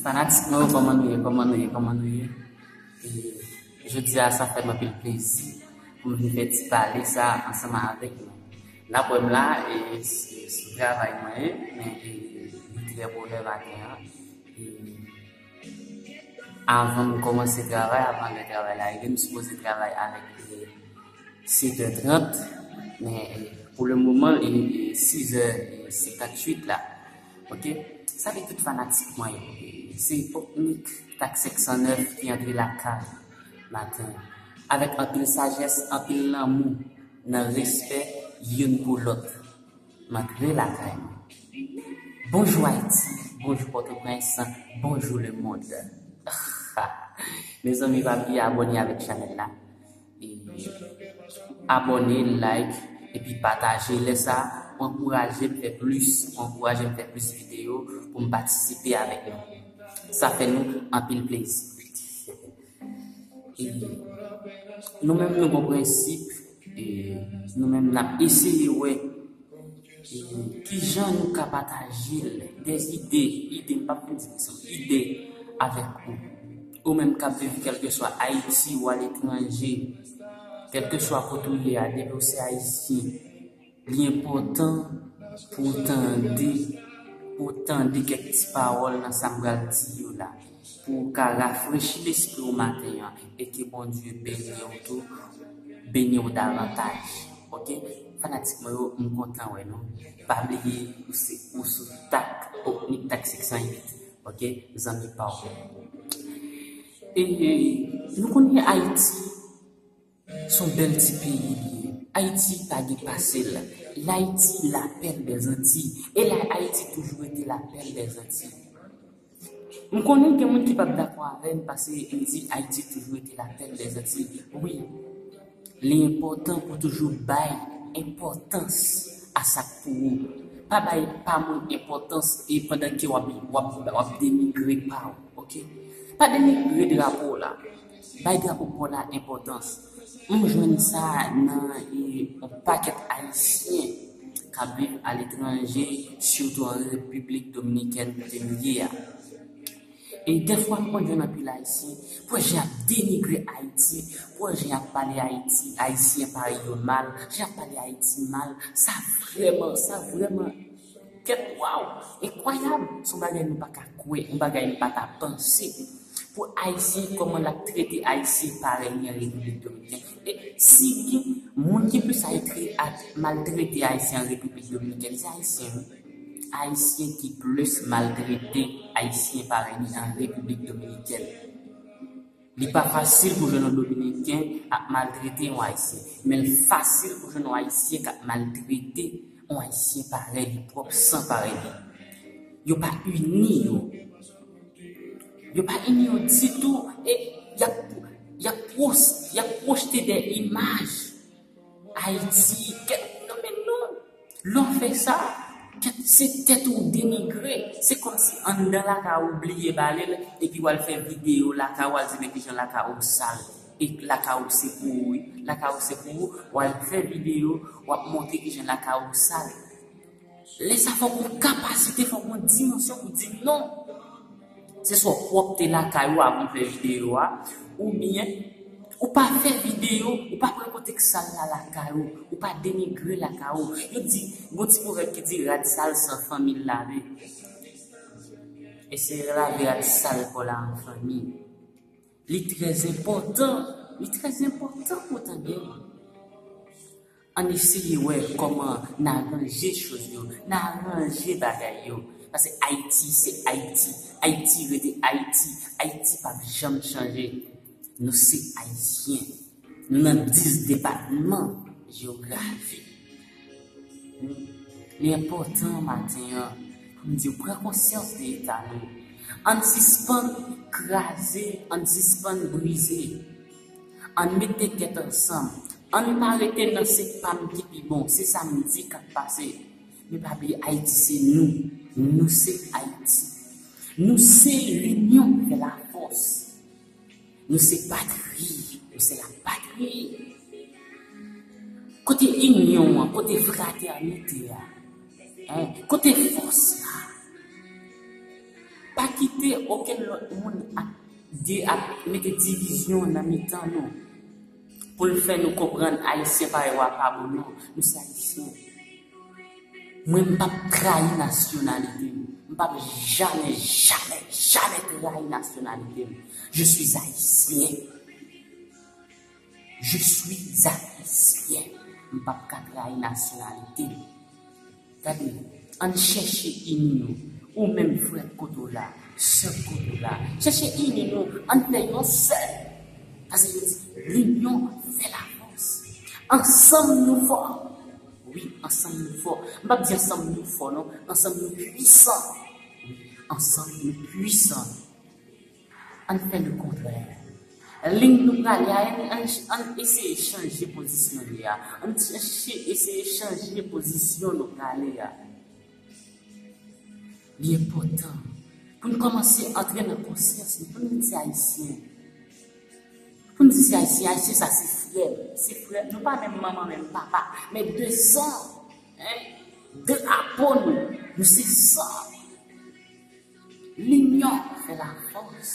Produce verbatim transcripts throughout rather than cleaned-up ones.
Fanatik mwen yo, kòman nou ye? Kòman nou ye? Kòman nou ye? E jodi a, sa fè m anpil plezi pou m vin fè ti pale sa ansanm avèk nou. N ap wè m la, e, se sou travay mwen ye, men, e, li trè bonè maten an. E avan m kòmanse travay, avan lè travay la rive, m sipoze travay avèk, e, sèt è trant, men, e, pou le moman, li, li sizè senkanntuit la. Ok? Salut tout fanatik mwen yo. Se Pop Nick, Tak senk san nèf ki antre lakay maten. Avèk anpil sajès, anpil lanmou, nan respè youn pou lòt. M antre lakay mwen. Bonjou Ayiti, bonjou Pòtoprens, bonjou lemonn. Mezanmi, pa bliye abòne avèk chanèl la. E abòne, like, epi pataje. Lè sa, w ankouraje m fè plis, w ankouraje m fè plis videyo pou m patisipe avèk nou. Sa fè nou anpil plezi. E nou menm, nou gon prensip, e nou menm, n ap eseye wè e kijan nou ka pataje l, de ide, ide, m p ap fin di sa, ide avèk ou. Ou menm k ap viv kèlkeswa Ayiti ou aletranje, kèlkeswa kote ou ye a, depi w se Ayisyen, li enpòtan pou w tande, pou w tande kèk ti pawòl nan sa m pral di yo la, pou w ka rafrechi lespri w maten an, e ke Bondye beni w tou, beni w davantaj. Ok? Fanatik mwen yo, m kontan wè nou. Pa bliye, ou se, ou sou Tak, Pop Nick, Tak senk san uit. Ok? Zanmi pa w. E nou konnen Ayiti se yon bèl ti peyi li ye. Ayiti pa gen pase l. L'Haïti, la perle des Antilles. E la, Ayiti toujou rete la perle des Antilles. M konnen gen moun ki p ap dakò avè m, paske m di Ayiti toujou rete la perle des Antilles. Wi, li enpòtan pou toujou bay enpòtans a sa k pou ou. Pa bay pa moun enpòtans e pandan ke w ap, w ap, w ap denigre pa w, ok? Pa denigre drapo w la. Bay drapo pa w la enpòtans. M jwenn sa nan, e, yon pakèt Ayisyen k ap viv aletranje, sitou an Repiblik Dominikèn kote m ye a. E dèfwa m konn jwenn anpil Ayisyen, pou wè jan y ap denigre Ayiti, pou wè jan y ap pale Ayiti, Ayisyen parèy yo mal, jan y ap pale Ayiti mal, sa vrèman, sa vrèman Kèt, waw! Enkwayab! Se yon bagay nou pa ka kwè, yon bagay nou pa ta panse. Pou Ayisyen, kòman l ap trete Ayisyen parèy li an Repiblik Dominikèn? E si gen moun ki plis a etre-, a maltrete Ayisyen an Repiblik Dominikèn, se Ayisyen, wi. Ayisyen ki plis maltrete Ayisyen parèy li an Repiblik Dominikèn. Li pa fasil pou jwenn yon Dominiken ap maltrete yon Ayisyen, men l fasil pou jwenn yon Ayisyen k ap maltrete yon Ayisyen parèy li, pwòp san parèy li. Yo pa ini yo. Yo pa ini yo ditou, e y ap, y ap pwos-, y ap pwojte de imaj Ayiti, kèt, non, men non. Lè w fè sa, kèt, se tèt ou w denigre. Se kòmsi anndan lakay ou bliye bale l, epi w al fè videyo lakay ou, w al di men kijan lakay ou sal. E lakay ou se pou ou, wi. Lakay ou se pou ou, w al fè videyo, w ap montre kijan lakay ou sal. Lè sa fòk ou kapasite, fòk ou dimansyon pou di non. Se swa w pwòpte lakay ou avan w fè videyo a, oubyen ou pa fè videyo, ou pa pran kote k sal la lakay ou, ou pa denigre lakay ou. Yo di, gon ti pwovèb ki di, rad sal san fanmi l lave. Eseye lave rad sal pa w la an fanmi. Li trè enpòtan, li trè enpòtan pou w tande. Ann eseye wè kòman n aranje choz yo, n aranje bagay yo. Paske Ayiti se Ayiti, Ayiti rete Ayiti, Ayiti p ap janm chanje. Nou se Ayisyen, nou nan dis depatman jewografik. Li enpòtan maten an pou n di w pran konsyans de eta nou. Ann sispann kraze, ann sispann brize. Ann mete tèt ansanm. Ann pa rete nan se pa m ki pi bon, se sa m di k ap pase. Men pa bliye, Ayiti se nou. Nou se Ayiti. Nou se linyon fè lafòs. Nou se patri, nou se lapatri. Kote inyon an, kote fratènite a? Hein? Kote fòs la? kite okenn lòt moun ap, di, ap mete divizyon nan mitan nou pou l fè nou konprann Ayisyen parèy w a pa bon, non. Nou se Ayisyen. Mwen, m p ap trayi nasyonalite m. M p ap jamè, jamè, jamè trayi nasyonalite m. Je suis haïtien. Je suis haïtien. M p ap ka trayi nasyonalite m. Gade, ann chèche ini nou. Ou menm frè kote w la, sè kote w la. Chèche ini nou, ann fè yon sèl. Paske yo di, l'union fait la force. Ansanm nou fò. Wi, ansanm nou fò. M p ap di ansanm nou fò, non. Ansanm nou pwisan. Wi, ansanm nou pwisan. Ann fè lekontrè. Liy nou prale a, ann, ann, ann eseye chanje pozisyon li a. Ann chèche eseye chanje pozisyon nou prale a. Li enpòtan pou n kòmanse antre nan konsyans nou, pou n di se Ayisyen. Pou n di se Ayisyen, Ayisyen sa se frè m, se frè m. Nou pa menm manman, menm papa, men de san, en, de la po nou, nou se san. Linyon fè lafòs.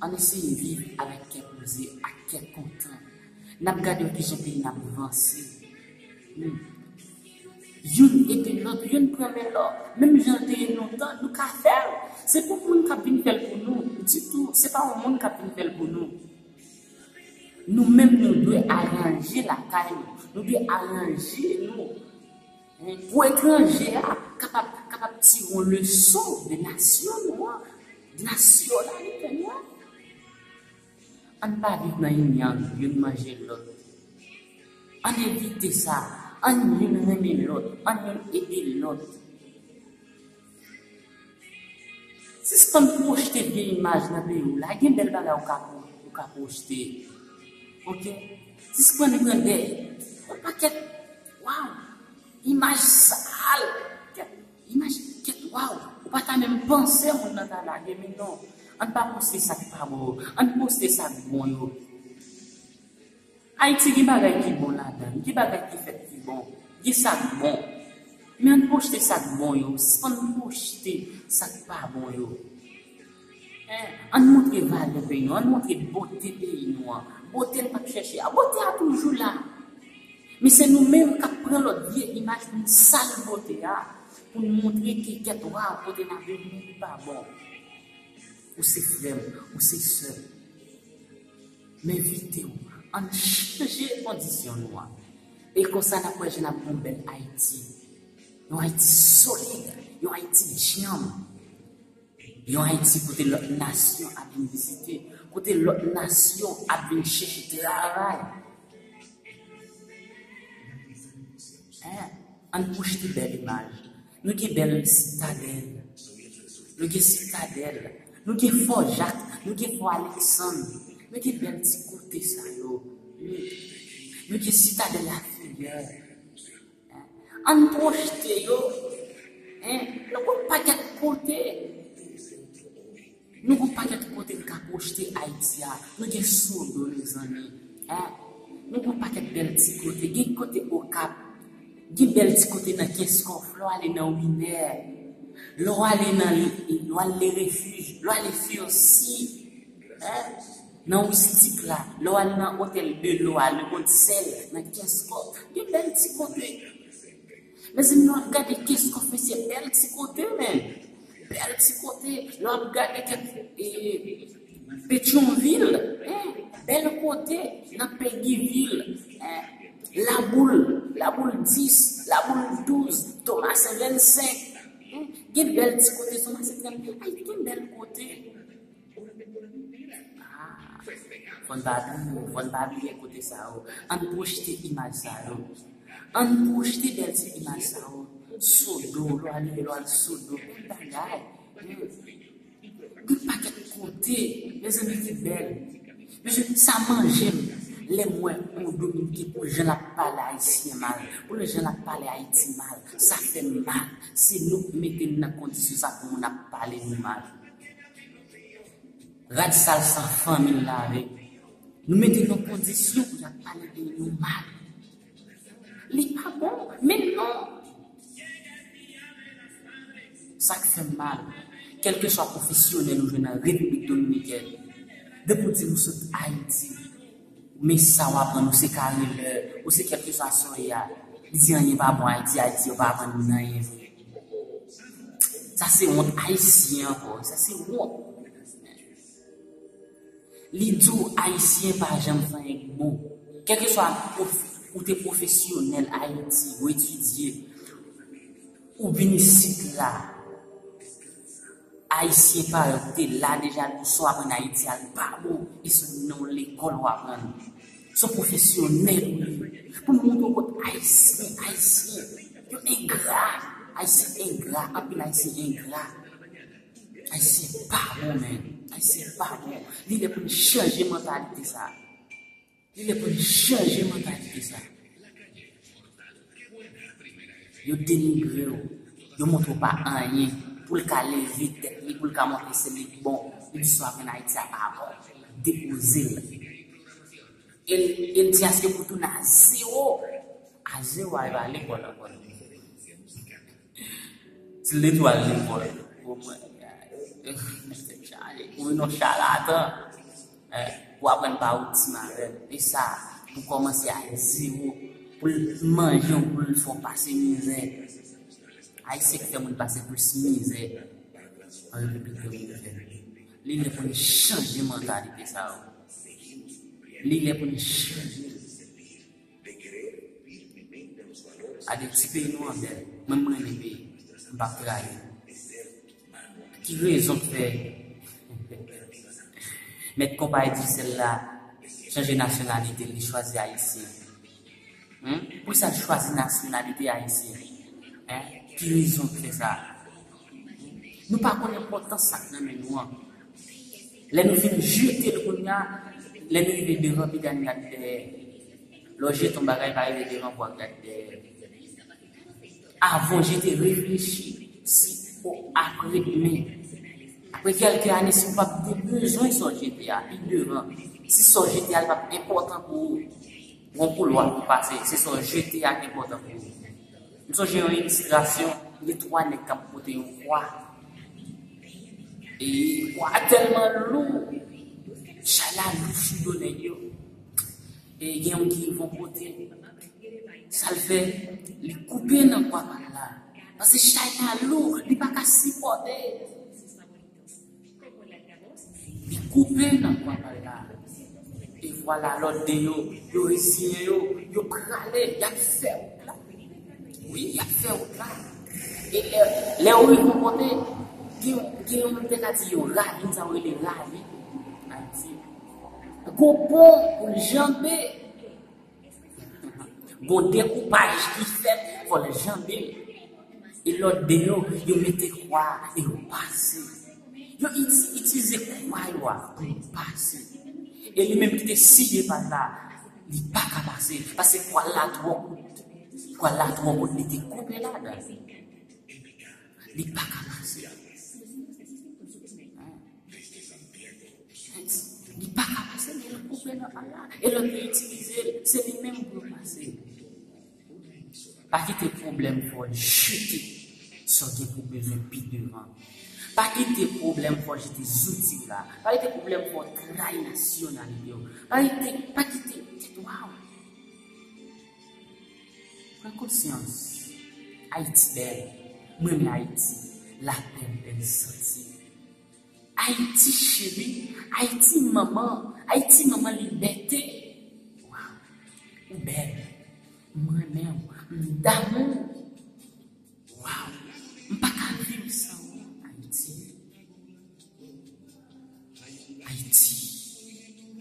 Ann eseye viv avèk kè poze, ak kè kontan. N ap gade w kijan peyi n ap vanse. Hmm. Youn ede lòt, youn pran men lòt. Menm jan l te ye lontan, nou ka fè l. Se pou moun k ap vin fè l pou nou. Ditou, se pa yon moun k ap vin fè l pou nou. Nou menm, nou dwe aranje lakay nou. Nou dwe aranje nou. Pou etranje a kapab, kapab tire yon leson de nasyon nou an, de nasyonalite nou an. Ann pa viv nan inyang, youn manje lòt. Ann evite sa. Ann youn renmen lòt. Ann youn ede lòt. Sispann pwojte vye imaj nan peyi w la. Gen bèl bagay ou ka, ou ka pwojte. Oke? Sispann pran de, yon pakèt, waw, imaj sal. Kèt, imaj, kèt, waw. Ou pa ta menm panse moun nan ta lage, men non. Ann pa poste sa k pa bon yo. Ann poste sa k bon yo. Ayiti gen bagay ki bon ladan l, gen bagay ki fèt ki bon, gen sa k bon. Men ann pwojte sa k bon yo, sispann pwojte sa k pa bon yo. En, ann montre valè peyi nou, ann montre bote peyi nou an. Bote n p ap chèche a, bote a toujou la. Men se nou menm k ap pran lòt vye imaj pou n sal bote a, pou n montre ke kèt, waw, kote n ap vini li pa bon. Ou se frè m, ou se sè m. M envite w, ann chanje kondisyon nou an. E konsa n ap wè jan n ap gen yon bèl Ayiti. Yon Ayiti solid, yon Ayiti djanm. Yon Ayiti kote lòt nasyon ap vin vizite, kote lòt nasyon ap vin chèche travay. En, ann pwojte bèl imaj. Nou gen bèl Sitadèl. Nou gen Sitadèl. Nou gen Fò Jak. Nou gen Fò Alèksann. Nou gen bèl ti kote sa yo. Nou gen Sitadèl Lafilè. Ann pwojte yo. En, nou gon pakèt kote. Nou gon pakèt kote n ka pwojte Ayiti a. Nou gen Sodo, mezanmi. En, nou gon pakèt bèl ti kote. Gen kote Okap. Gen bèl ti kote nan Kenskòf. Lè w ale nan Winè. Lè w ale nan, lè w al Le Refuge. Lè w ale Furcy. En, nan Wistik la. Lè w al nan Otèl Belo a, Le Monde Sel, nan Kenskòf. Gen bèl ti kote. Mezanmi, lè w ap gade Kenskòf, mesye, bèl ti kote, men. Bèl ti kote. Lè w ap gade kèk, e, Petyonvil, en, bèl kote, nan Peguy Ville, en, Laboul, Laboul dis, Laboul douz, Tomasen vennsenk, en, gen bèl ti kote, Tomasen trannde, ay, gen bèl kote. Ah, fò n pa bliye, fò n pa bliye kote sa yo. Ann pwojte imaj sa yo. Ann pwojte bèl ti imaj sa yo. Sodo, lè w ale, lè w al Sodo, bèl bagay. Hmm. Gen pakèt kote, mezanmi, ki bèl. Mezanmi, sa manje m lè m wè yon Dominiken pou jan l ap pale Ayisyen mal, pou jan l ap pale Ayiti mal. Sa fè m mal. Se nou k mete n nan kondisyon sa pou moun ap pale nou mal. Rad sal san fanmi l lave. Nou mete n nan kondisyon pou y ap pale de nou mal. Li pa bon, men non. Sa k fè m mal, kèlkeswa pwofesyonèl ou jwenn nan Repiblik Dominikèn, depi w di m ou sot Ayiti, men sa w aprann, ou se karelè, ou se kèlkeswa sa w ye a, li di anyen pa bon Ayiti, Ayiti yo pa aprann moun anyen vre. Sa se wont Ayisyen ankò, sa se wont. Li di w Ayisyen pa janm fè anyen k bon. Kèlkeswa pwof-, ou te pwofesyonèl Ayiti, ou etidye, ou vin isit la, Ayisyen parèy ou te la deja, di w sa w aprann Ayiti a, l pa bon, e se nan yon lekòl w aprann. Se yon pwofesyonèl ou ye. Pou m montre w kot Ayisyen, Ayisyen, yo engra. Ayisyen engra, anpil Ayisyen engra. Ayisyen pa bon, men. Ayisyen pa bon. Li lè pou n chanje mantalite sa. Li lè pou n chanje mantalite sa. Yo denigre w. Yo montre w pa anyen. Pou l ka leve tèt li, pou l ka montre se li k bon. Li di sa w aprann Ayiti a pa bon. Depoze l. E l, e l di aske pou tounen a zewo. A zewo a, e pa lekòl ankò. Si l te tou al lekòl, omwen, ou vin yon chalatan. Eh, pou aprann pa ou ti maren. E sa, pou kòmanse a zewo, pou l manje w, pou l fè w pase mizè. Ayisyen ki fè moun pase plis mizè an Repiblik Dominikèn. Li lè pou n chanje mantalite sa yo. Li lè pou n chanje l. Gade, ti peyi nou an bèl. Mwen, m renmen peyi. M p ap trayi. Ki rezon k fè mèt konpayi Digicel la chanje nasyonalite l, li chwazi ayisyen? Hen? Poukisa l chwazi nasyonalite ayisyen? Hen? Ki rezon k fè sa? Nou pa konn enpòtans sa k nan men nou an. Lè nou fin jete l kounye a, lè nou rive devan, piga n gad dèyè. Lè w jete yon bagay, pa rive devan pou w ap gad dèyè. Avan w jete, reflechi si o apre demen. Apre kèlke ane, si w p ap te bezwen sa w jete a, pi devan, si sa w jete a, li p ap enpòtan pou ou, gon koulwa pou pase, se sa w jete a ki enpòtan pou ou. M sonje yon ilistrasyon, gen twa nèg k ap pote yon kwa. E kwa a tèlman lou, chay la lou sou do nèg yo. E gen yon ki rive yon kote, sa l fè, li koupe nan kwa pa l la. Paske chay la lou, li pa ka sipòte. Li koupe nan kwa pa l la. E vwala, lòt de yo, yo reziyen yo, yo prale, y ap fè wout la. Wi, y ap fè wout la. E lè, lè yo rive yon kote, gen, gen yon moun te ka di yo, ravin, sa yo rele ravin. Ayiti. Gon pon pou l janbe. Gon dekoupaj ki fèt, fò l janbe. E lòt de yo, yo mete kwa e yo pase. Yo iti-, itilize kwa yo a pou yo pase. E li menm ki te siye pa l la, li pa ka pase, paske kwa l la twò kout. Kwa l la twò kout, li te koupe ladan. Li pa ka pase. Li pa ka pase, men l koupe nan pa l la. E lòt yo itilize l, se li menm pou yo pase. Pa kite pwoblèm fè w jete sa w gen pou bezwen pi devan. Pa kite pwoblèm fè w jete zouti w la. Pa kite pwoblèm fè w trayi nasyonalite w. Pa kite, pa kite tèt w a w. Pran konsyans. Ayiti bèl. Mwen renmen Ayiti. Lapè, bèl santi. Ayiti cheri, Ayiti manman, Ayiti manman libète. Waw, ou bèl. M renmen w, m damou w. Waw, m pa ka viv san ou, Ayiti. Ayiti,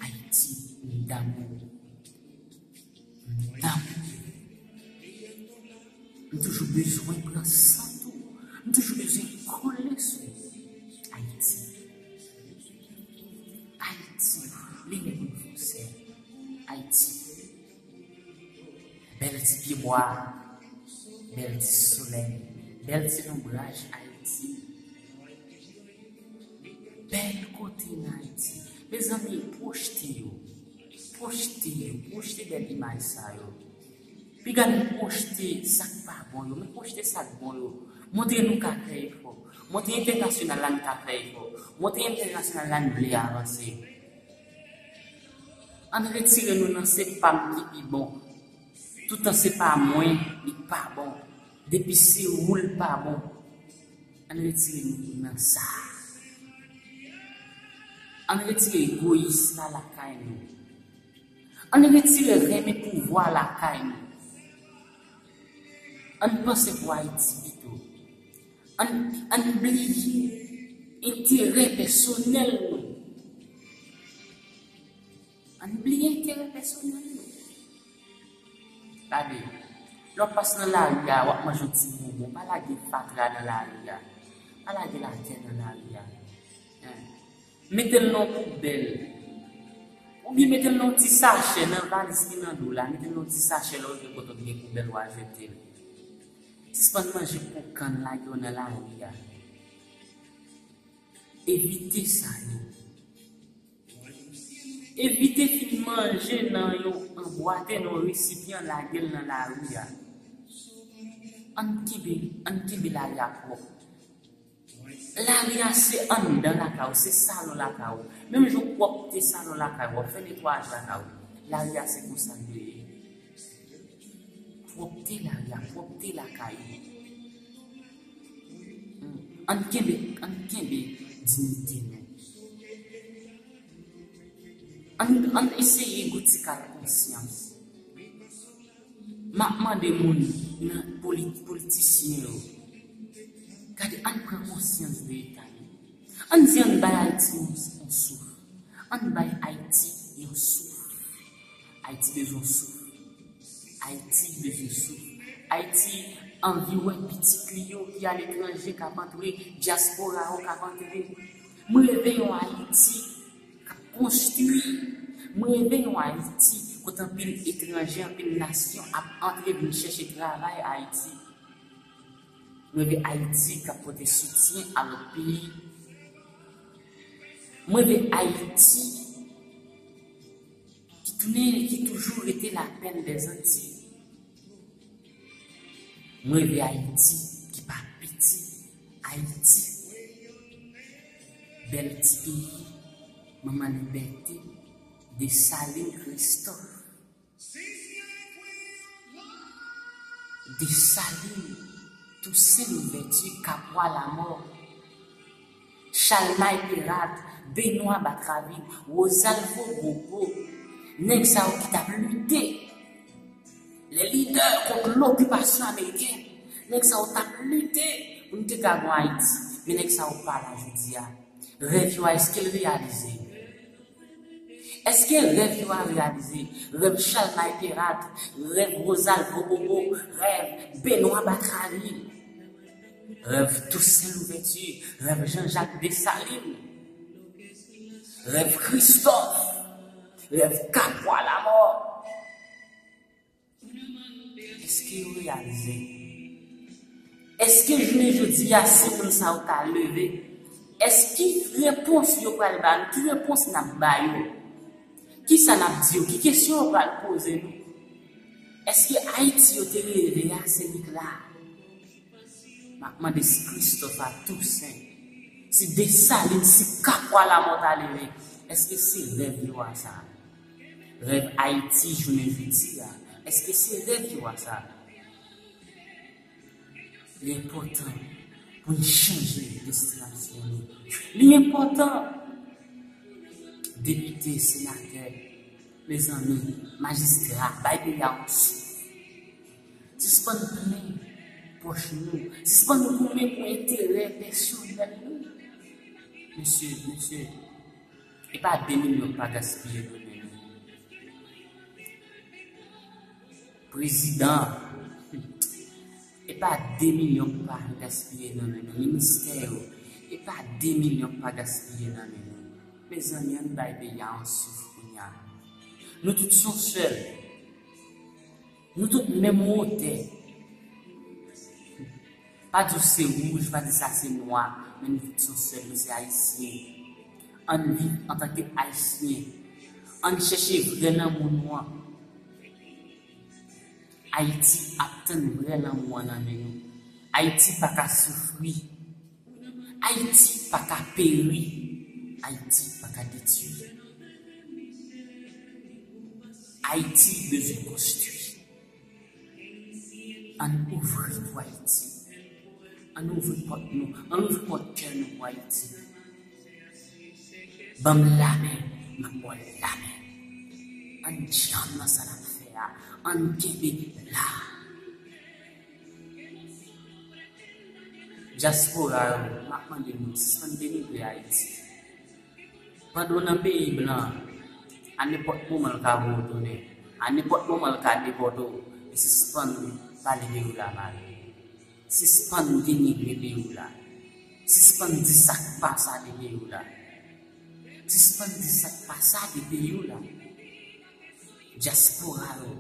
Ayiti, m damou w. M damou w. M toujou bezwen pran sant ou. M toujou bezwen kole sou ou. Ayiti. Ayiti. Li gen pou n fè w sè. Ayiti. Bèl ti pyebwa. Bèl ti solèy. Bèl ti lonbraj Ayiti. Bèl kote n Ayiti. Mezanmi, pwojte yo. Pwojte yo. Pwojte bèl imaj sa yo. Piga nou pwojte sa k pa bon yo, men pwojte sa k bon yo. Montre nou ka fè efò. Monte entènasyonal la, n ka fè efò. Monte entènasyonal la, n vle avanse. Ann retire nou nan se pa m ki pi bon. Toutan se pa mwen, li pa bon. Depi se ou, l pa bon. Ann retire nou nan sa. Ann retire egoyis la lakay nou. Ann retire renmen pouvwa lakay nou. Ann panse pou Ayiti pito. Ann, ann bliye enterè pèsonèl nou. Ann bliye enterè pèsonèl nou. Gade, lè w ap pase nan lari a, w ap manje yon ti bonbon, pa lage fatra nan lari a. Pa lage latè nan lari a. Mete l nan yon poubèl. Oubyen mete l nan yon ti sachè nan valiz ki nan do w la. Mete l nan yon ti sachè lè w rive kote w gen poubèl, w a jete l. Sispann manje po kann lage yo nan lari a. Evite sa yo. Evite fin manje nan yon anbwate nan yon resipyan lage l nan lari a. Ann kenbe, ann kenbe lari a pwòp. Lari a se anndan lakay ou, se salon lakay ou. Menm jan w pwòpte salon lakay ou, w ap fè netwayaj lakay ou. Lari a se konsa l dwe ye. Pwòpte lari a, pwòpte lakay ou. Hmm. Ann kenbe, ann kenbe diyite nou. Ann, ann eseye goute kal konsyans. M ap mande moun nan poli-, politisyen yo, gade, ann pran konsyans de eta nou. Ann di ann bay Ayiti yon, yon souf. Ann bay Ayiti yon souf. Ayiti bezwen souf. Ayiti bezwen souf. Ayiti anvi wè pitit li yo ki aletranje k ap antre, dyaspora yo k ap antre. Mwen reve yon Ayiti k ap konstwi. Mwen reve yon Ayiti kote anpil etranje, anpil nasyon ap antre vin chèche travay Ayiti. Mwen reve Ayiti k ap pote soutyen a lòt peyi. Mwen reve Ayiti ki tounen, ki toujou rete la perle des Antilles. Mwen reve Ayiti ki pa piti. Ayiti, bèl ti peyi, manman libète, Desalin, Kristòf. Desalin, Tousen Louvèti, Kapwa Lamò, Chalmay Perat, Benwa Batravil, Wozalvo Bobo, nèg sa yo ki t ap lite, les leaders kont lokipasyon amerikèn, nèg sa yo t ap lite pou n te ka gon Ayiti, men nèg sa yo pa la jodi a. Rèv yo a, èske l reyalize? Èske rèv yo a reyalize? Rèv Chalmay Perat, rèv Wozalvo Bobo, rèv Benwa Batravil, rèv Tousen Louvèti, rèv Jean-Jacques Dessalines, rèv Kristòf, rèv Kapwa Lamò. Èske yo reyalize? Èske jounen jodi a, si moun sa yo ta leve, èske ki repons yo pral ba nou? Ki repons n ap ba yo? Kisa n ap di yo? Ki kesyon yo pral poze nou? Èske Ayiti yo te reve a, se li k la? M ap mande si Kristòf a, Tousen, si Desalin, si Kapwa Lamò ta leve, èske se rèv yo a sa? Rèv Ayiti jounen jodi a, èske se rèv yo a sa? Li enpòtan pou n chanje destinasyon nou. Li enpòtan. Depite, senatè, mezanmi, majistra, bay peyi a yon souf. Sispann plen pòch nou. Sispann goumen pou enterè pèsonèl nou. Mesye, mesye, e pa de milyon k pa gaspiye nan men nou. Prezidan, e pa de milyon k pa gaspiye nan men nou. Ministè yo, e pa de milyon k pa gaspiye nan men nou. Mezanmi, ann bay peyi a yon souf kounye a. Nou tout se yon sèl. Nou tout menm wotè. Pa di w se wouj, pa di sa se nwa, men nou tout se yon sèl, nou se Ayisyen. Ann viv antanke Ayisyen. Ann chèche vrè lanmou nou an. Ayiti ap tann vrè lanmou an nan men nou. Ayiti pa ka soufri. Ayiti pa ka peri. Ayiti pa ka detwi. Ayiti bezwen konstwi. Ann ouvri pou Ayiti. Ann ouvri pòt nou. Ann ouvri pòt kè nou pou Ayiti. Ban m lamen, m ap ba w lamen. Ann djanm nan sa n ap fè a. Ann kenbe la. Dyaspora yo, m ap mande nou, sispann denigre Ayiti. Pandan w nan peyi blan, a nenpòt moman l ka voye w tounen. A nenpòt moman l ka depòte w. E sispann pale peyi w la mal. Sispann denigre peyi w la. Sispann di sa k pa sa de peyi w la. Sispann di sa k pa sa de peyi w la. Dyaspora yo.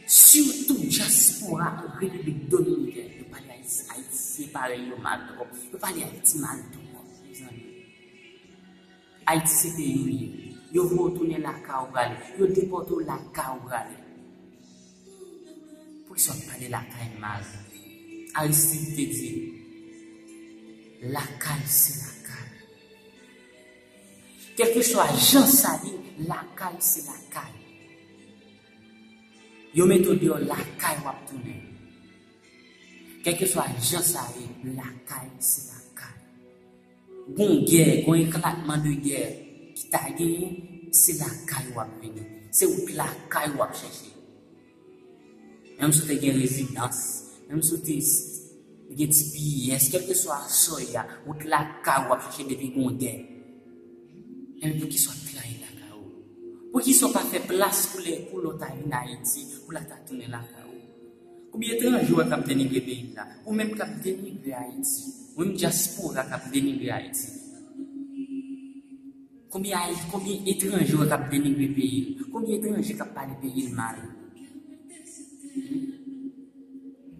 Sitou dyaspora Repiblik Dominikèn. Yo pale Ayiti, Ayisyen parèy yo mal twòp. Yo pale Ayiti mal twòp, mezanmi. Ayiti se peyi w ye. Yo voye w tounen lakay ou prale. Yo depòte w lakay ou prale. Poukisa w ap pale lakay mal? Aristide te di, lakay se lakay. Kèlkeswa jan sa ye, lakay se lakay. Yo mete w deyò, lakay w ap tounen. Kèlkeswa jan sa ye, lakay se lakay. Gon gè, gon eklatman de gè ki ta genyen, se lakay w ap vini. Se wout lakay w ap chèche. Menm si w te gen rezidans, menm si w te s- gen T P S, kèlkeswa sa w ye a, wout lakay w ap chèche depi gon gè. Enben poukisa w ap trayi lakay ou? Poukisa w pa fè plas pou lè, pou lè w ta vin Ayiti, pou lè w ta tounen lakay ou? Konbyen etranje w wè k ap denigre peyi l la? Ou menm k ap denigre Ayiti. Ou menm dyaspora k ap denigre Ayiti. Konbyen Ayi-, konbyen etranje w wè k ap denigre peyi l? Konbyen etranje k ap pale peyi l mal?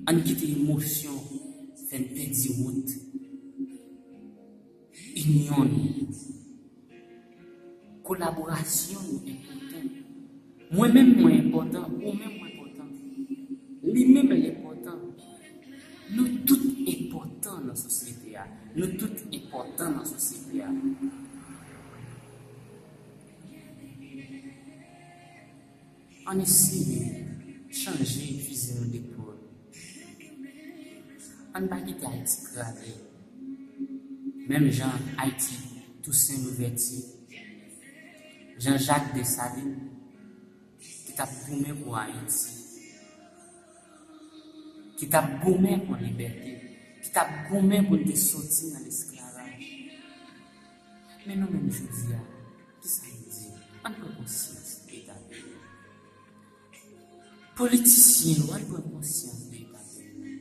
Ann kite emosyon fè n pèdi wout. Inyon nou. Kolaborasyon nou enpòtan. Mwen menm mwen enpòtan, ou menm ou enpòtan. Li menm li enpòtan. Nou tout enpòtan nan sosyete a. Nou tout enpòtan nan sosyete a. Ann eseye chanje fizi nou de pwòl. Ann pa kite Ayiti kraze. Menm jan Ayiti, Tousen Louvèti, Jean Jacques Dessalines, ki t ap goumen pou Ayiti, ki t ap goumen pou libète, ki t ap goumen pou n te soti nan lesklavaj. Men nou menm jodi a, kisa nou di? Ann pran konsyans de eta peyi nou. Politisyen yo, ann pran konsyans de eta peyi nou.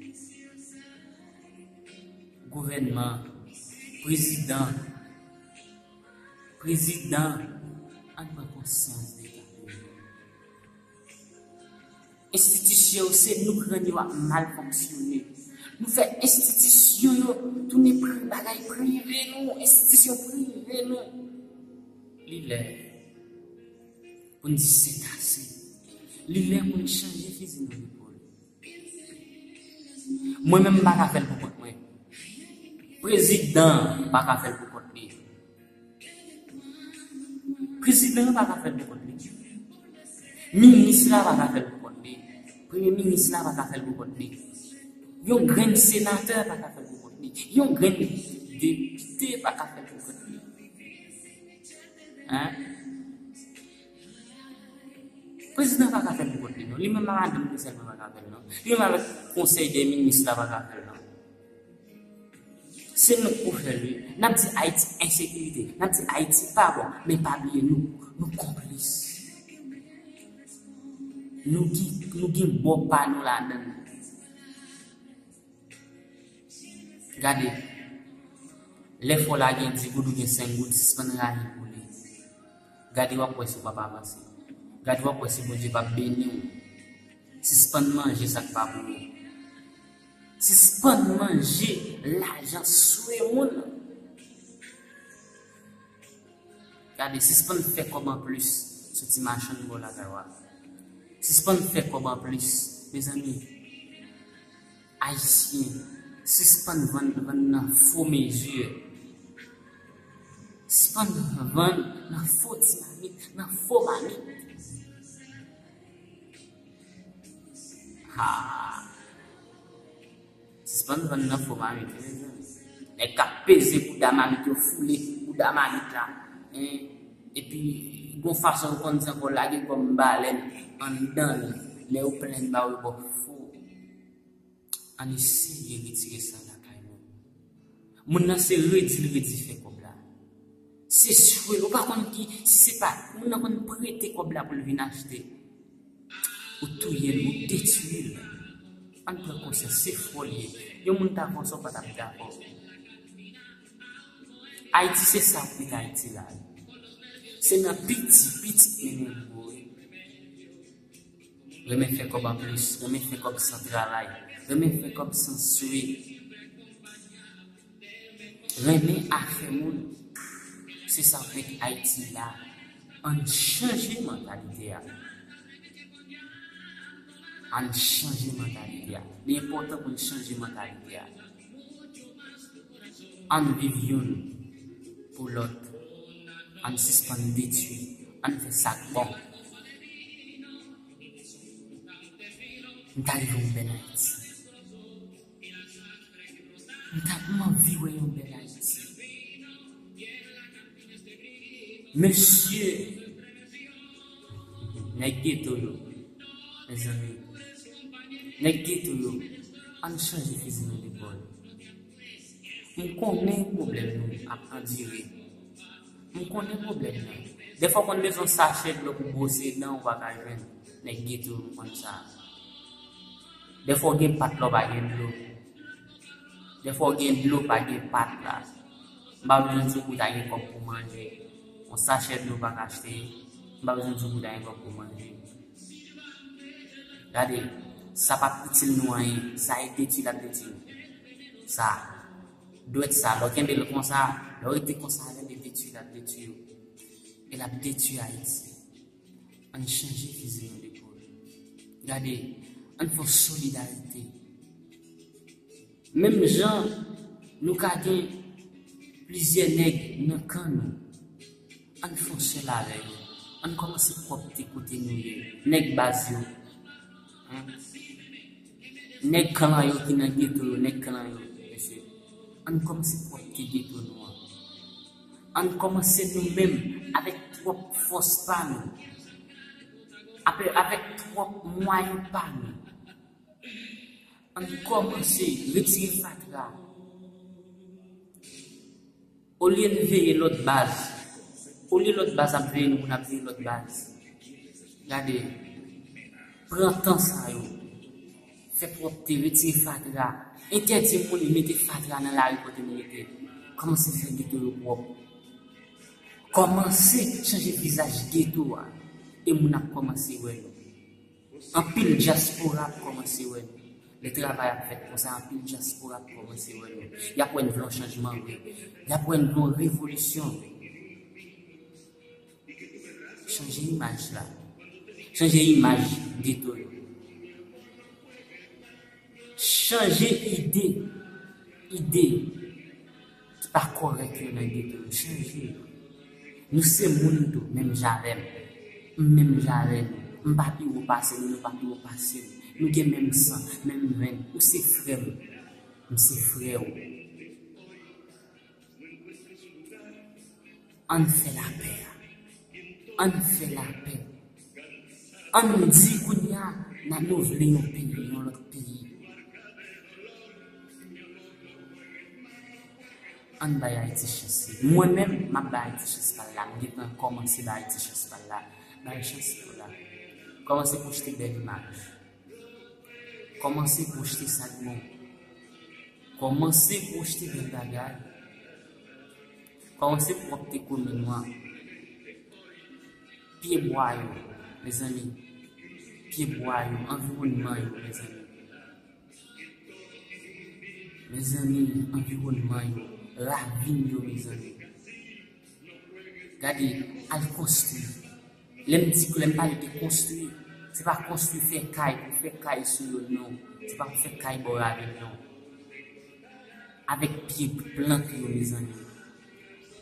Gouvènman, prezidan, prezidan, ann pran konsyans de eta peyi nou. Enstitisyon yo, se nou k rann yo ap mal fonksyone. Nou fè enstitisyon yo tounen pri-, bagay prive nou, enstitisyon prive nou. Li lè pou n di se ase. Li lè pou n chanje fizi nou de pwòl. Mwen menm m pa ka fè l pou kont mwen. Prezidan pa ka fè l pou kont li. Prezidan an pa ka fè l pou kont li. Minis la pa ka fè l pou kont li. Premye minis la pa ka fè l pou kont li. Yon grenn senatè pa ka fè l pou kont li. Yon grenn depite pa ka fè l pou kont li. Hein? Prezidan pa ka fè l pou kont li, non. Li menm ak madanm li sèlman pa ka fè l, non. Li menm avèk konsèy de minis la pa ka fè l, non. Se nou k pou fè l, wi. N ap di Ayiti ensekirite, n ap di Ayiti pa bon, men pa bliye nou, nou konplis. Nou gen, nou gen bò pa nou ladan l. Gade, lè fò la gen dis goud ou gen senk goud, sispann rayi pou li. Gade w ap wè si w p ap avanse. Gade w ap wè si Bondye p ap beni w. Sispann manje sa k pa pou ou. Sispann manje lajan swe moun. Gade, sispann fè kòb anplis sou ti machann bò lakay w a. Sispann fè kòb anplis, mezanmi. Ayisyen, Sispann vann, vann nan fo mezi. Sispann vann nan fo ti mamit, nan fo mamit. Ha! Sispann vann nan fo mamit, wi, mezanmi. Nèg k ap peze bouda mamit yo, foule bouda mamit la. Hein? Epi, gon fason yo konn di ankò, lage kòm balèn anndan l. Lè yo plenn ba yo bò fo. Ann eseye retire sa lakay nou. Moun nan se redi l redi fè kòb la. Se swe l, ou pa konn ki, si se pa, moun nan konn prete kòb la pou l vin achte. Ou touye l, ou detwi l. Ann pran konsyans, se fò l ye. Yon moun ta fè w sa, w pa t ap dakò. Ayiti se sa k met Ayiti la. Se nan piti, piti mennen l gwo wi. Renmen fè kòb anplis, renmen fè kòb san travay, renmen fè kòb san swe. Renmen afè moun, se sa k met Ayiti la. Ann chanje mantalite a. Ann chanje mantalite a. Li enpòtan pou n chanje mantalite a. Ann viv youn pou lòt. Ann sispann detwi. Ann fè sa k bon. M ta leve yon bèl Ayiti. M ta, m anvi wè yon bèl Ayiti. Mesye, nèg geto yo, mezanmi, nèg geto yo, ann chanje fizi nou depòl. M konnen pwoblèm nou ap andire. M konnen pwoblèm nan. Dèfwa w konn bezwen sachè dlo pou bwose dan, ou pa ka jwenn. Nèg geto yo, m konn sa. Dèfwa w gen pat la, w pa gen dlo. Dèfwa w gen dlo, pa gen pat la. M pa bezwen di w pou w ta gen kòb pou manje. Yon sachè dlo pa ka achte. M pa bezwen di w pou w ta gen kòb pou manje. Gade, sa p ap itil nou anyen. Sa e detwi l ap detwi nou. Sa, dwèt sa, lè w kenbe l konsa, lè w rete konsa avè l, e detwi l ap detwi w. E l ap detwi Ayiti. Ann chanje fizi nou depòl. Gade, ann fè solidarite. Menm jan nou ka gen plizyè nèg nan kan nou, ann fè yon sèl avè yo. Ann kòmanse pwòpte kote nou ye. Nèg baz yo. Hein? Nèg klan yo ki nan geto yo, nèg klan yo, mesye. Ann kòmanse pwòpte geto nou an. Ann kòmanse nou menm avèk pwòp fòs pa nou. Apre, avèk pwòp mwayen pa nou. Ann kòmanse retire fatra. Olye n veye lòt baz, olye lòt baz ap veye nou pou n ap veye lòt baz. Gade, pran tan sa yo. Fè pwòpte, retire fatra. Entèdi moun mete fatra nan lari kote nou rete. Kòmanse fè geto yo pwòp. Kòmanse chanje vizaj geto a. E moun ap kòmanse wè nou. Anpil dyaspora ap kòmanse wè nou. Lè travay ap fèt konsa, anpil dyaspora ap kòmanse wè nou. Y ap wè n vle yon chanjman vre. Y ap wè n vle yon revolisyon. Chanje imaj la. Chanje imaj geto yo. Chanje ide. Ide ki pa kòrèk yo nan geto yo. Chanje yo. Nou se moun tou, menm jan avè m. M menm jan avè nou. M pa pi wo pase nou, nou pa pi wo pase m. Nou gen menm san, menm venn. Ou se frè m. M se frè w. Ann fè lapè a. Ann fè lapè. Ann di kounye a, n a, nou vle yon peyi, yon lòt peyi. Ann bay Ayiti chans li. Mwen menm, m ap bay Ayiti chans pa l la. M gentan kòmanse bay Ayiti chans pa l la. Bay chans li la. Kòmanse pwojte bèl imaj. Kòmanse pwojte sa k bon. Kòmanse pwojte bèl bagay. Kòmanse pwòpte komin ou an. Pyebwa yo, mezanmi. Pyebwa yo, anviwònman yo, mezanmi. Mezanmi, anviwònman yo, ravin yo, mezanmi. Gade, al konstwi. Lè m di, lè m pale de konstwi, se pa konstwi fè kay pou fè kay sou yo, non. Se pa pou fè kay bò ravin, non. avèk pye plant yo, mezanmi.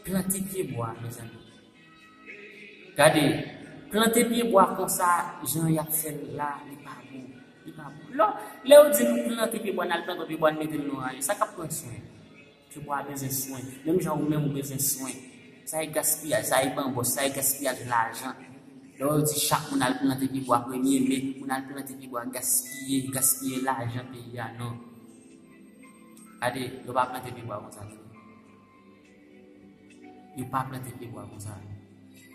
Plante pye bwa, mezanmi. Gade, plante pye bwa konsa, jan y ap fè l la, li pa bon. Li pa bon. Lè, lè yo di nou plante pye bwa, n al plante pye bwa, n mete l nan raje, sa k ap pran swen? Pye bwa a bezwen swen. Menm jan ou menm ou bezwen swen. Sa e gaspiyaj, sa e banbòs, sa e gaspiyaj lajan. Lè yo di chak moun al plante pye bwa premye me, moun al plante pye bwa gaspiye, gaspiye lajan peyi a, non. Gade, yo pa plante pye bwa konsa. Yo pa plante pye bwa konsa.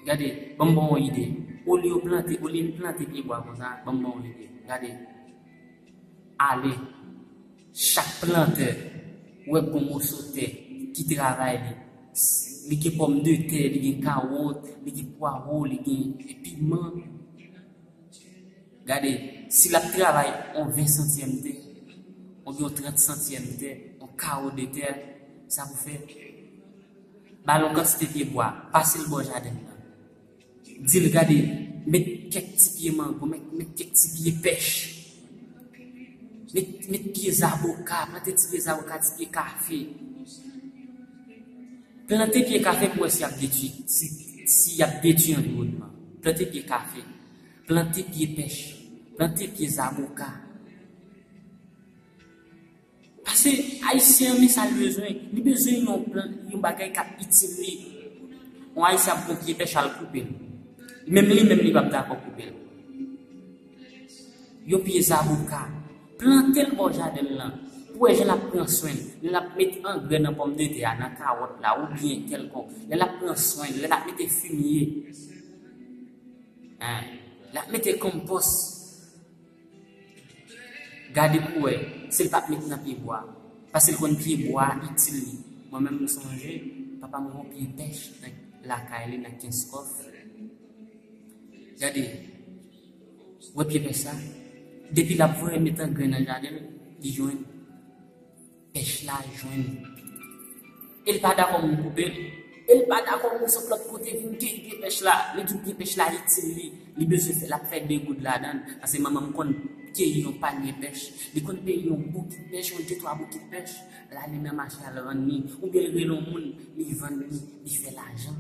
Gade, ban m ba w yon ide. Olye yo plante, olye n plante pye bwa konsa, ban m ba w yon ide. Gade, ale, chak plantè, ou wè gon moso tè ki travay li. Li gen pòmdetè, li gen kawòt, li gen pwawo, li gen piman. Gade, si l ap travay on ven santyèm tè, oubyen on trant santyèm tè, on kawo de tè, sa pou fè? Ba l on kantite pye bwa, pase l bò jaden nan. Di l, gade, met kèk ti pye mango, met, met kèk ti pye pèch. Met, met pye zaboka, plante ti pye zaboka, ti pye kafe. Plante pye kafe pou wè si y ap detwi, si, si y ap detwi anviwònman. Plante pye kafe, plante pye pèch, plante pye zaboka. Paske Ayisyen an, men sa l bezwen. Li bezwen yon plan, yon bagay k ap itil li. Yon Ayisyen ap pran pye pèch al koupe l. Menm li menm, li p ap dakò koupe l. Yon pye zaboka. Plante l bò jaden l lan. Pou wè jan l ap pran swen l. Lè l ap met angrè nan pòmdetè a, nan kawòt la, oubyen kèlkonk. Lè l ap pran swen l, lè l ap mete fimye. Hein? L ap mete konpòs. Gade pou wè, si l p ap met nan pye bwa. Paske l konn pye bwa itil li. Mwen menm, m sonje, papa m gen yon pye pèch nan lakay li, nan Kenskòf. Gade, wè pye pèch sa? Depi l ap voye met angrè nan jaden l, li jwenn. Pèch la jwenn. E l pa dakò moun koupe l. E l pa dakò moun sot lòt kote vin keyi pye pèch la. Li di pye pèch la itil li. Li bezwen fè, l ap fè de goud ladan l. Paske manman m konn keyi yon panye pèch. Li konn keyi yon bokit pèch, yon de twa bokit pèch. L ale nan mache al vann li. Oubyen l rele yon moun, li vann li, li fè lajan.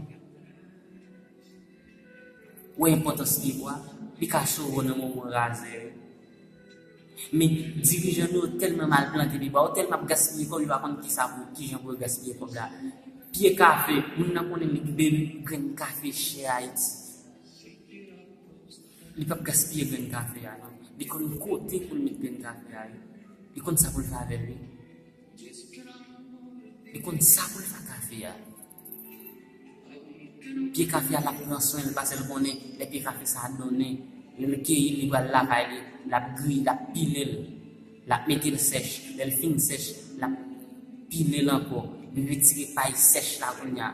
Ou wè enpòtans pye bwa? Li ka sove w nan moman razè yo. Men dirijan nou yo tèlman mal plante pye bwa, yo tèlman ap gaspiye kòb, yo pa konn kisa pou, kijan pou yo gaspiye kòb la. Pye kafe, moun nan konnen li bebe grenn kafe chè Ayiti. Li p ap gaspiye grenn kafe a, non. Li konn kote pou l met grenn kafe a, wi. Li konn sa pou l fè avè l, wi. Li konn sa pou l fè kafe a. Pye kafe a, l ap pran swen l, paske l konnen lè pye kafe sa a donnen, lè l keyi l, li pral lakay li, l ap griye, l ap pile l, l ap mete l sèch. Lè l fin sèch, l ap pile l ankò. Li retire pay sèch la kounye a,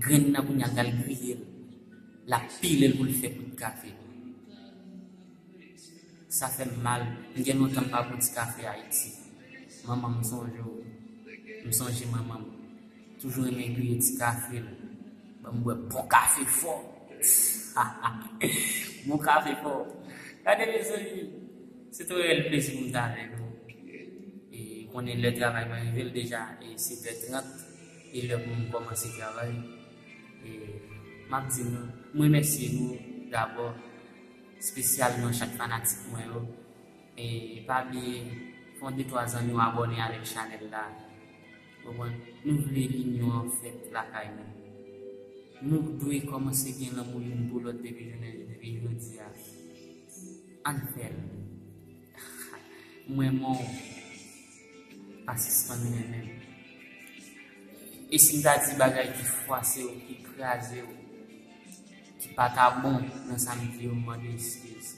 grenn nan kounye a, l pral griye l. L ap pile l pou l fè poud kafe. Sa fè m mal. M gen lontan m pa bwè ti kafe Ayiti. Manman m, m sonje w. M sonje manman m. Toujou renmen griye ti kafe l. Ban m bwè bon kafe fò. Bon kafe fò. Gade, mezanmi. Se te yon reyèl plezi pou m t avèk nou. E konnen lè travay mwen rive l deja, e sèt è trant. E lè pou m kòmanse travay. E m ap di nou, m remèsye nou dabò, espesyalman chak fanatik mwen yo. E pa bliye, fè yon de twa zanmi w abòne avèk chanèl la. Konprann? Nou vle linyon an fèt lakay nou. Nou dwe kòmanse gen lanmou youn pou lòt depi jounen, depi jodi a. Ann fè l. Mwen menm, pa sispann renmen m. E si m ta di bagay ki fwase w, ki kraze w, ki pa ta bon nan sa m di yo, m mande eskiz.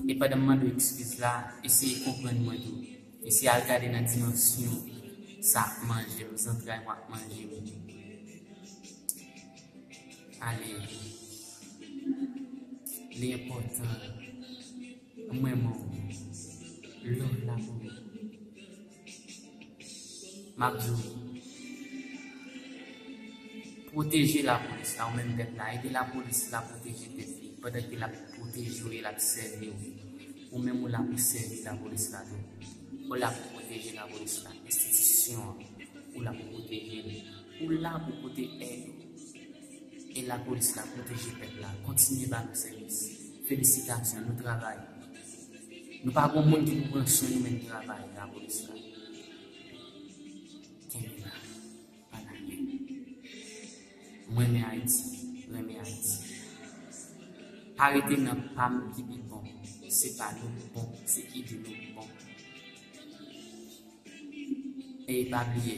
E pandan m mande w eskiz la, eseye konprann mwen tou. Eseye al gade nan dimansyon sa ap manje m, zantray mwen ap manje m. Ale, li enpòtan. Mwen menm, love la pou ou. M ap di w, pwoteje lapolis la, ou menm pèp la, ede lapolis la pwoteje tèt li, pandan ke l ap pwoteje w e l ap sèvi w. Ou menm ou la pou sèvi lapolis la tou. Ou la pou Pwoteje lapolis la, enstitisyon an, ou la pou pwoteje l, ou la pou pote èd ou. E lapolis la pwoteje pèp la, kontinye ba nou sèvis. Felisitasyon, nou travay. Nou pa gon moun ki pou pran swen nou, men n travay, lapolis la. Kenbe la, pa lage. Mwen renmen Ayiti, renmen Ayiti. Pa rete nan pa m ki pi bon, se pa nou ki bon, se ide nou ki bon. E pa bliye,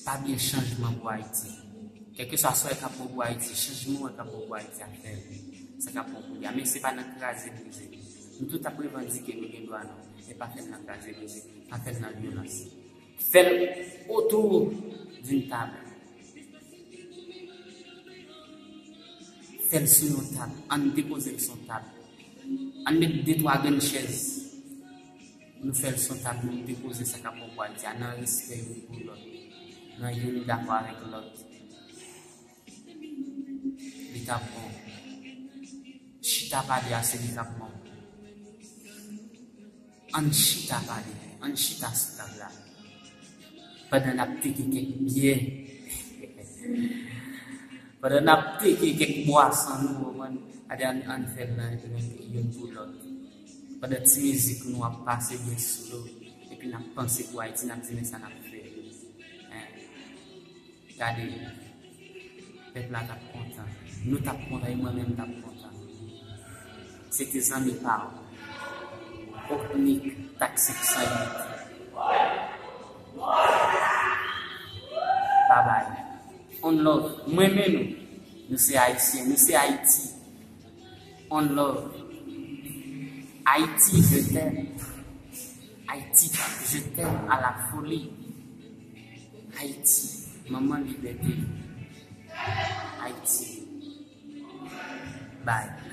pa bliye chanjman pou Ayiti. Kèlkeswa sa w wè k ap bon pou Ayiti, chanjman w wè k ap bon pou Ayiti a fè l. Sa k ap bon pou li a. Men se pa nan kraze brize. Nou tout ap revandike, nou gen dwa nou. Men pa fè l nan kraze brize, pa fè l nan vyolans. Fè l otou d'une table. Fè l sou yon tab. Ann depoze l sou yon tab. Ann met de twa grenn chèz. Nou fè l sou yon tab, nou depoze sa k ap bon pou Ayiti a nan respè youn pou lòt, nan youn dakò avèk lòt. Li t ap bon. Chita pale a se li k ap bon. Ann chita pale, ann chita sou tab la. Pandan n ap teke kèk byè, pandan n ap teke kèk bwason, nou konprann, gade, ann, ann fè l nan, nan youn pou lòt. Pandan ti mizik nou ap pase byen slow, epi n ap panse pou Ayiti, n ap di, "Men sa n ap fè." Hein? Gade, pèp la t ap kontan. Nou t ap kontan, e mwen menm m t ap kontan. Se te zanmi pa w, Oknik, Taksik san uit. Babay. On love. Mwen renmen nou. Nou se Ayisyen. Nou se Ayiti. On love. Haïti, je t'aime. Haïti, je t'aime à la folie. Ayiti, manman libète. Ayiti. Bye.